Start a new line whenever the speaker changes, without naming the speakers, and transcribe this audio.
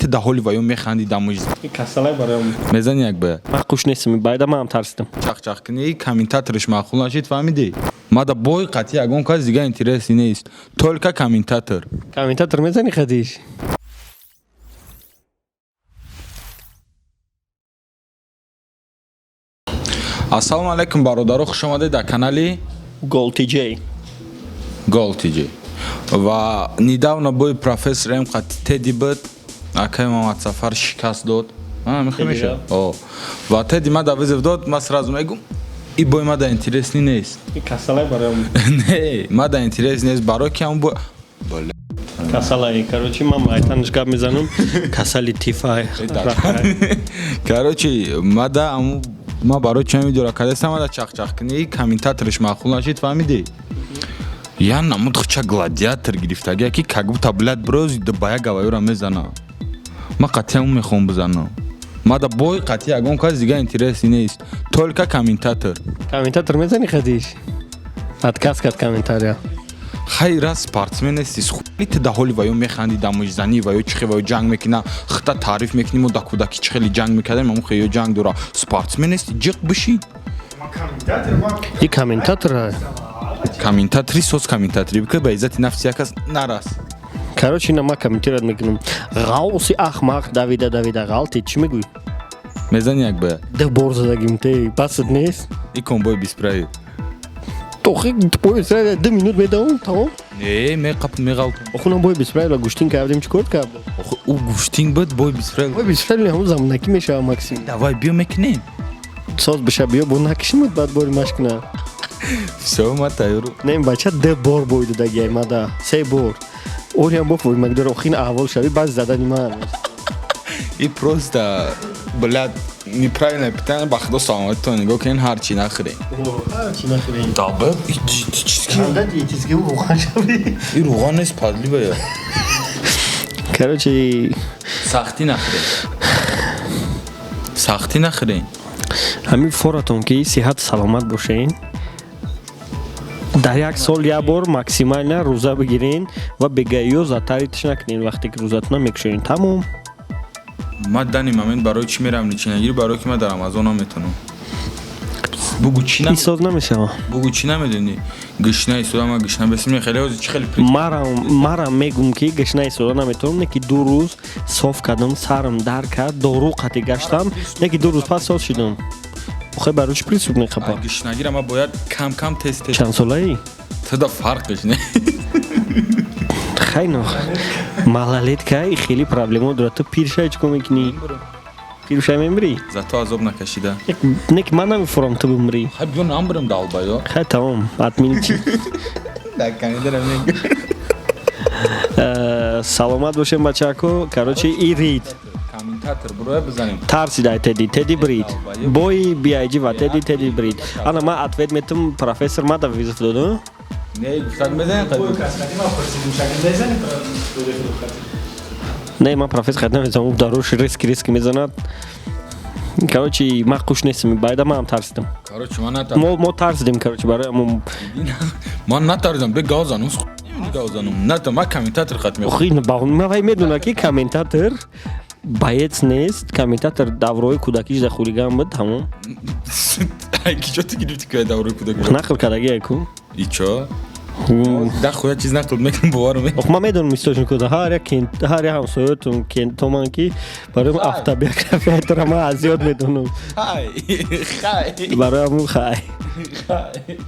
Ту да ҳоли ваё механди дамои.
Касалай бароям.
Мезани як ба.
Ман қуш нестам, байда ман ҳам тарсидам.
Чақчақ кунӣ, комментаторш маъқул нашид, фаҳмидӣ? Мада бой қатъи ягон кас дига интереси нест. Только комментатор.
Комментатор мезани хадиш?
Ассалому алайкум, бародаро, хуш омадед дар канали
Гол TJ.
Гол TJ. Ва недавно бой профессор М қати Теди буд. Акай Мамадсафар шикаст дод. Мехоҳӣ меша? О. Ва Теди мада вызов дод, ман сразу мегум, и бой мада интересный нест.
Касалай бароям.
Не, мада интерес нест, барои ки ҳамон бой. Бля.
Касалай, короче, ман айтанш гап мезанам. Касали тифай.
Короче, мада ҳамон ма барои чӣ видеора кардастам, мада чақчақ кунӣ, комментаторш маъқул нашид, фаҳмидӣ? Я намуд хча гладиатор гирифтагия ки как будто, блядь, брози ба як гавайёра мезана. Ма қатъи ҳамон мехоҳам бизанам. Мада бой қатъи ягон кас дига интереси нест. Только комментатор.
Комментатор мезани хадиш? Отказ кард комментария.
Хай раз спортсмен нести, хули ту да ҳоли ваё механди дамоҷзанӣ ваё чӣ ваё ҷанг мекуна, хита таъриф мекунӣ, мо да кӯдакӣ чӣ хеле ҷанг мекардем, ҳамон хеле ҷанг дора. Спортсмен нести, ҷиқ биши.
И комментатор.
Комментатори соз комментатори бикар, ба иззати нафси як кас нарас.
Короче, ина ман комментировать мекунам. Ғавси ахмақ давида давида ғалти, чӣ мегӯӣ?
Мезани як ба.
Ду бор задагим те, баст нест?
И комбой бисправи.
Тохи бой бисправи 2 минут медавам, тамом?
Не, меқап меғалтам.
Охунам бой бисправи гӯштин кардем, чӣ кор кардем?
Охи ӯ гӯштин буд, бой бисправи.
Бой бисправи ҳамон замонакӣ мешава максим.
Давай биё мекунем.
Соз биша биё бо накишимад баъд бори машқ кунам.
Всё, ма тайёру.
Не, бача ду бор бой додагиай мада, се бор. Ориам бо фоимагдор охин аҳвол шави баъд задани ман.
И просто, блядь, неправильное питание, ба худо саломатитон нигоҳ кунед, ҳар чӣ нахӯред.
Ҳар чӣ нахӯред.
Даба, диетический.
Анда диетический руған шави.
И руған нест, подлива я.
Короче,
сахтӣ нахӯред. Сахтӣ нахӯред.
Ҳамин форатон ки сиҳату саломат бошед. Дар як сол як бор максимально рӯза бигирен ва бегаиё затаритш накунед вақте ки рӯзатона мекушоед. Тамом.
Ман дани момент барои чӣ мерам личинагирӣ? Барои ки ман дар Амазон наметавонам. Бугу чӣ
Ин соз намешава.
Бугу чӣ намедонӣ? Гишна истода, ман гишна бесим, хеле ҳозир чӣ хеле
Марам мегум ки гишна истода наметавонам, не ки ду рӯз соф кардам, сарам дар кард, дору қатӣ гаштам, не ки ду рӯз пас соз шидам. Охе барои чӣ приступ мехапа?
Гишнагира ман бояд кам кам тез тез.
Чанд солаӣ?
Туда фарқиш не.
Хай но. Малолетка и хеле проблема дорад. Ту пир шай чӣ кор мекунӣ? Пир шай мемирӣ?
Зато азоб накашида.
Не ки ман намефурам ту бимирӣ.
Хай биё намбирам далбаё.
Хай тамом, отмени чӣ?
Дар камидара мегӯ.
Саломат бошем бачако. Короче, и рид.
Комментатор буроя бизанем.
Тарсидай Теди, Теди брид. Бои BIG ва Теди, Теди брид. Ана ман ответ метам, профессор мада вызов доду.
Не, гуфтак мезанем қадим.
Не, ман профессор хат намезанам, ӯ дарош риски риски мезанад. Короче, ман қуш нестам, байда ман ҳам тарсидам.
Короче, ман натарсидам.
Мо тарсидем, короче, барои ҳамон
Ман натарсидам, бе гав занум, гав занум. Ната, ман комментатор хат мехоҳам.
Охи, ман вай медонам ки комментатор боец нест, комментатор даврои кӯдакиш да хулиган буд, тамом.
Ай, ки чо ту гирифти ки даврои кӯдакиш?
Нақл кардагия ку?
И чо? Да хуя чиз нақл мекунам, бовар мекунам.
Ох, ман медонам источник ро, ҳар як кент, ҳар як ҳамсоятон кентоман ки барои автобиографияи туро ман аз ёд медонам.
Хай, хай.
Барои ҳамун хай.
Хай.